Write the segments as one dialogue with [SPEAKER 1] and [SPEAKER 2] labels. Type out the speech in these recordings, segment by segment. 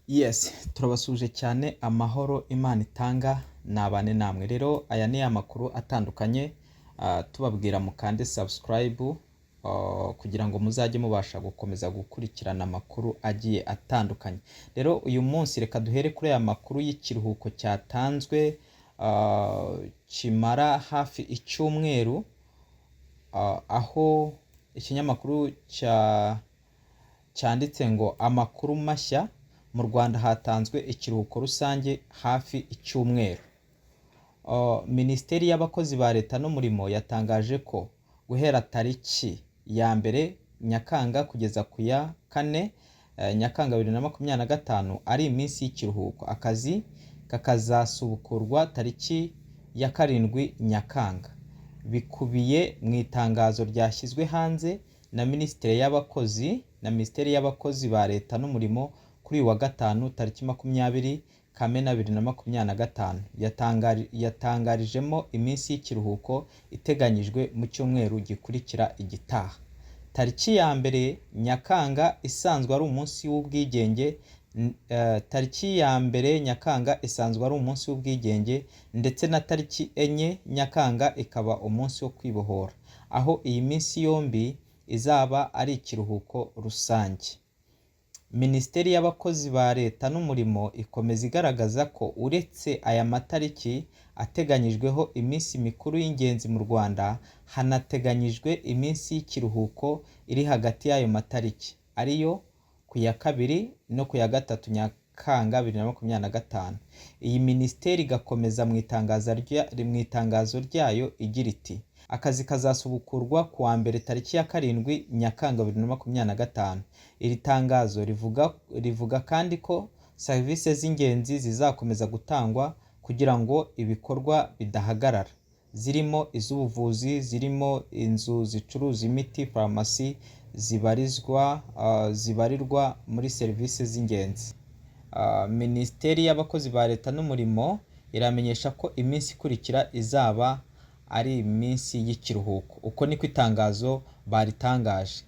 [SPEAKER 1] Yes, turabasuhuje cyane. Amahoro Imana itanga nabane namwe. Rero aya ni amakuru atandukanye, tubabwira mukande subscribe kugira ngo muzajye mubasha gukomeza gukurikirana amakuru agiye atandukanye. Rero uyu munsi reka duhere kuri aya makuru y'ikiruhuko cyatanzwe, kimara hafi icyumweru, aho ikinyamakuru cyanditse ngo "Amakuru mashya: mu Rwanda hatanzwe ikiruhuko rusange hafi icyumweru." Minisiteri y'Abakozi ba Leta n'Umurimo yatangaje ko guhera tariki ya 1 Nyakanga kugeza ku ya 4 Nyakanga 2025 ari iminsi y'ikiruhuko, akazi kakazasubukurwa tariki ya 7 Nyakanga. Bikubiye mu itangazo ryashyizwe hanze na Minisiteri y'Abakozi ba Leta n'Umurimo kuri uyu wa Gatanu tariki 20 Kamena 2025, yatangarijemo iminsi y'ikiruhuko iteganyijwe mu cyumweru gikurikira igitaha. Tariki ya 1 Nyakanga isanzwe ari umunsi w'ubwigenge. Tariki ya 1 Nyakanga isanzwe ari umunsi w'ubwigenge, ndetse na tariki 4 Nyakanga ikaba umunsi wo kwibohora, aho iyi minsi yombi izaba ari ikiruhuko rusange. Minisiteri y'Abakozi ba Leta n'Umurimo ikomeza igaragaza ko uretse aya matariki ateganyijweho iminsi mikuru y'ingenzi mu Rwanda, hanateganyijwe iminsi y'ikiruhuko iri hagati y'ayo matariki, ariyo ku ya 2 no ku ya 3 Nyakanga 2025. Iyi minisiteri igakomeza mu itangazo ryayo igira iti: "Akazi kazasubukurwa ku wa Mbere tariki ya 7 Nyakanga 2025." Iri tangazo rivuga kandi ko serivisi z'ingenzi zizakomeza gutangwa kugira ngo ibikorwa bidahagarara, zirimo iz'ubuvuzi, zirimo inzu zicuruza imiti, farumasi, zibarirwa muri serivisi z'ingenzi. Minisiteri y'Abakozi ba Leta n'Umurimo iramenyesha ko iminsi ikurikira izaba ari iminsi y'ikiruhuko. Uko niko itangazo baritangaje.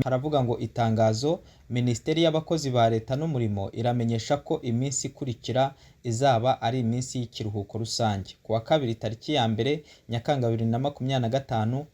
[SPEAKER 1] Haravuga ngo: "Itangazo: Minisiteri y'Abakozi ba Leta n'Umurimo iramenyesha ko iminsi ikurikira izaba ari iminsi y'ikiruhuko rusange. Ku wa Kabiri tariki ya 1 Nyakanga 2025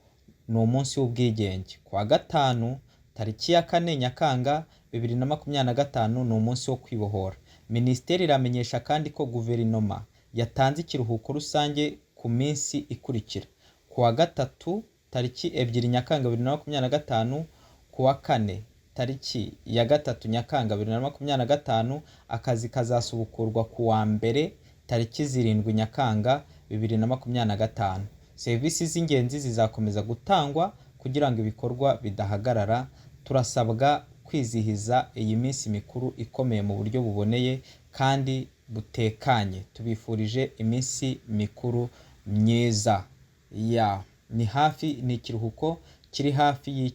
[SPEAKER 1] ni umunsi w'ubwigenge. Ku wa Gatanu tariki ya 4 Nyakanga 2025 ni umunsi wo kwibohora. Minisiteri iramenyesha kandi ko guverinoma yatanze ikiruhuko rusange ku minsi ikurikira: Ku wa Gatatu tariki 2 Nyakanga 2025, ku wa Kane tariki ya 3 Nyakanga 2025. Akazi kazasubukurwa ku wa Mbere tariki 7 Nyakanga 2025. Serivisi z'ingenzi zizakomeza gutangwa kugira ngo ibikorwa bidahagarara. Turasabwa kwizihiza iyi minsi mikuru ikomeye mu buryo buboneye kandi butekanye. Tubifurije iminsi mikuru myiza." Ya, ni hafi, ni ikiruhuko kiri hafi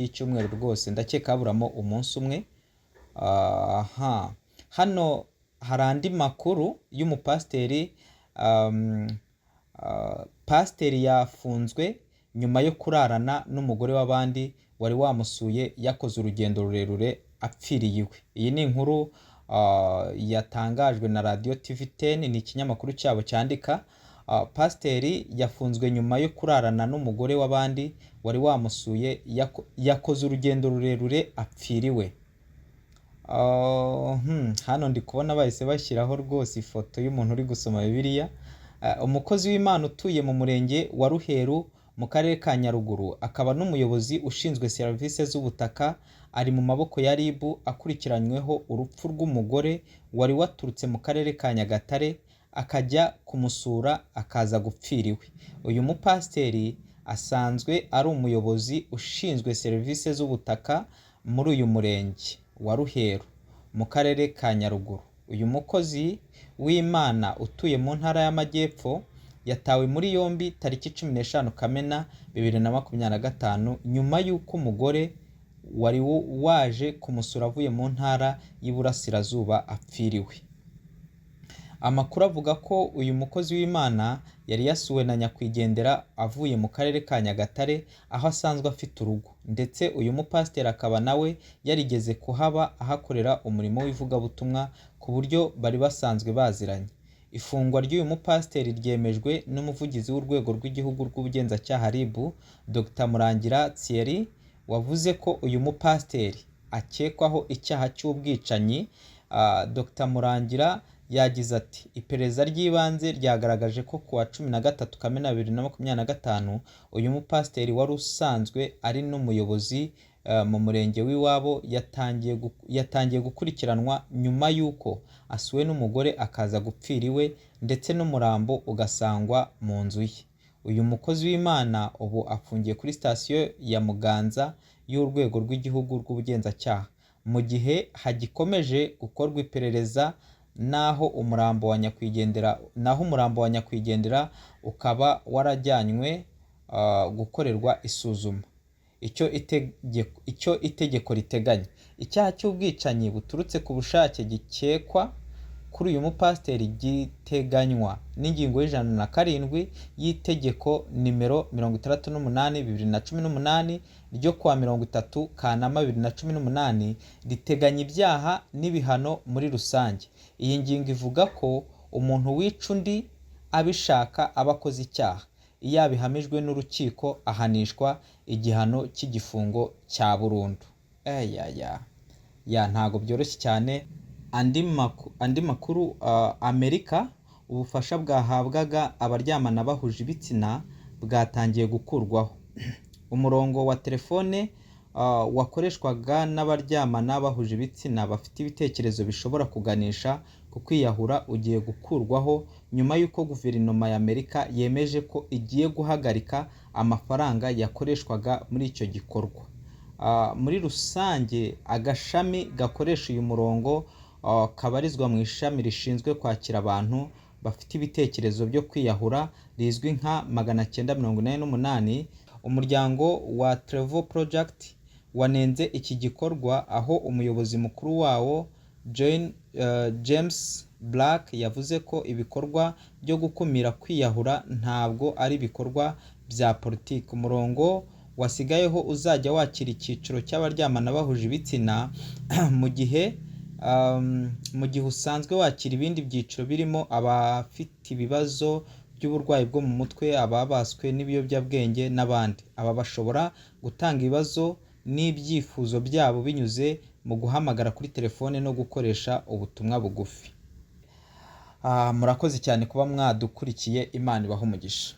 [SPEAKER 1] y'icyumweru rwose, ndakeka haburamo umunsi umwe. Aha hano hari andi makuru y'umupasiteri. Pasiteri yafunzwe nyuma yo kurarana n'umugore w'abandi wari wamusuye yakoze urugendo rurerure, apfiriye iwe. Iyi ni inkuru yatangajwe na Radiyo TV 10, ni ikinyamakuru cyabo cyandika. Pasiteri yafunzwe nyuma yo kurarana n'umugore w'abandi wari wamusuye yakoze urugendo rurerure, apfiriwe. Hano ndi kubona bahise bashyiraho rwose ifoto y'umuntu uri gusoma Bibiliya. Umukozi w'Imana utuye mu Murenge wa Ruheru mu Karere ka Nyaruguru, akaba n'umuyobozi ushinzwe serivisi z'ubutaka, ari mu maboko ya RIB akurikiranyweho urupfu rw'umugore wari waturutse mu Karere ka Nyagatare akajya kumusura, akaza gupfira iwe. Uyu mupasiteri asanzwe ari umuyobozi ushinzwe serivisi z'ubutaka muri uyu Murenge wa Ruheru mu Karere ka Nyaruguru. Uyu mukozi w'Imana utuye mu Ntara y'Amajyepfo yatawe muri yombi tariki 15 Kamena 2025, nyuma y'uko umugore wari waje kumusura avuye mu Ntara y'Iburasirazuba apfiriwe. Amakuru avuga ko uyu mukozi w'Imana yari yasuwe na nyakwigendera avuye mu karere ka Nyagatare aho asanzwe afite urugo, ndetse uyu mupasiteri akaba nawe yarigeze kuhaba ahakorera umurimo w'ivugabutumwa ku buryo bari basanzwe baziranye. Ifungwa ry'uyu mupasiteri ryemejwe n'umuvugizi w'urwego rw'igihugu rw'ubugenzacyaha RIB, Dr Murangira Thierry, wavuze ko uyu mupasiteri akekwaho icyaha cy'ubwicanyi. Dr Murangira yagize ati "Iperereza ry'ibanze ryagaragaje ko ku wa 13 Kamena 2025 uyu mupasiteri wari usanzwe ari n'umuyobozi mu murenge w'iwabo yatangiye gukurikiranwa nyuma y'uko asuwe n'umugore akaza gupfira iwe ndetse n'umurambo ugasangwa mu nzu ye. Uyu mukozi w'Imana ubu afungiye kuri sitasiyo ya Muganza y'urwego rw'igihugu rw'ubugenzacyaha mu gihe hagikomeje gukorwa iperereza, naho umurambo wa nyakwigendera ukaba warajyanywe gukorerwa isuzuma. Icyo itegeko riteganya, icyaha cy'ubwicanyi buturutse ku bushake gikekwa kuri uyu mupasiteri giteganywa n'ingingo y'107 y'itegeko nimero 68 2018 ryo kuwa 30 Kanama 2018 riteganya ibyaha n'ibihano muri rusange. Iyi ngingo ivuga ko umuntu wica undi abishaka aba akoze icyaha, iyo abihamijwe n'urukiko ahanishwa igihano cy'igifungo cya burundu. Ya ntago byoroshye cyane. Andi makuru, Amerika, ubufasha bwahabwaga abaryamana bahuje ibitsina bwatangiye gukurwaho. Umurongo wa telefone wakoreshwaga n'abaryamana bahuje ibitsina bafite ibitekerezo bishobora kuganisha ku kwiyahura ugiye gukurwaho nyuma y'uko guverinoma ya Amerika yemeje ko igiye guhagarika amafaranga yakoreshwaga muri icyo gikorwa. Muri rusange agashami gakoresha uyu murongo kabarizwa mu ishami rishinzwe kwakira abantu bafite ibitekerezo byo kwiyahura rizwi nka 988. Umuryango wa Trevor Project wanenze iki gikorwa, aho umuyobozi mukuru wawo James Black yavuze ko ibikorwa byo gukumira kwiyahura ntabwo ari ibikorwa bya politiki. Umurongo wasigayeho uzajya wakira icyiciro cy'abaryamana bahuje ibitsina mu gihe usanzwe wakira ibindi byiciro birimo abafite ibibazo by'uburwayi bwo mu mutwe, ababaswe n'ibiyobyabwenge n'abandi. Aba bashobora gutanga ibibazo n'ibyifuzo byabo binyuze mu guhamagara kuri telefone no gukoresha ubutumwa bugufi. Murakoze cyane kuba mwadukurikiye, Imana ibahe umugisha.